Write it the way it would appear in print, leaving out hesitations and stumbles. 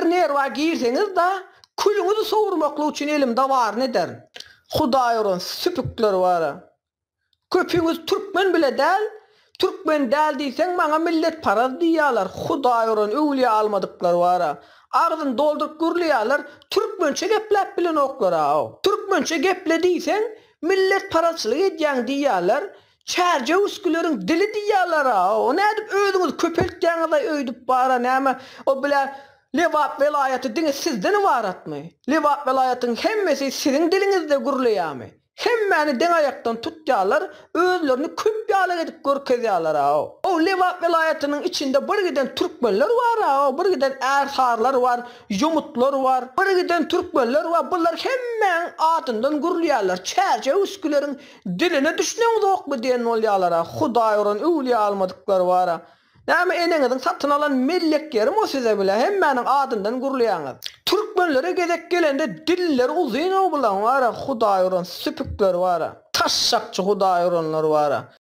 Eger nerwa girseňiz-da, külüňizi sowurmaklyk üçin elimde baryny ederin. Hudaý uran süpükler bar-a. Köpüňiz türkmen bile däl, türkmen däl diýseň maňa milletparaz diýýärler, Hudaý uran öwlüýä almadyklar bar-a. Agzyny dolduryp gürleýärler, türkmençe gepläp bilenoklar-a. Türkmençe geple diýseň, milletparazçylyk edýäň diýýärler, Çärjew üsküleriň dili diýýärler-a, o nädip özüňizi köpeltýäňiz-aý öýdüp bar-a näme, o bilä Lebap welaýaty diňe sizden ybaratmy? Lebap welaýatyň hemmesi siziň diliňizde gürleýärmi? Hemmäni deň aýakdan tutýarlar, özlerini köp ýalak edip görkezýärler-a. O Lebap welaýatynyň içinde bir giden türkmenler bar-a, bir giden ärsarlar bar, ýomutlar bar, bir giden türkmenler bar, bular hemmäň adyndan gürleýärler, çärjew üsküleriň Diline düşneňzokmy diýen bolýalara Hudaý uran öwlüýä almadyklar bara. Näme eneňiziň satyn alan mellek ýerimi o size bile hemmäniň adyndan gürleýäňiz. Türkmenlere gezek gelende dilleri uzyn-ow bulaň bara Hudaý uran süpükler bara. Taşşakçy Hudaý uranlar bara.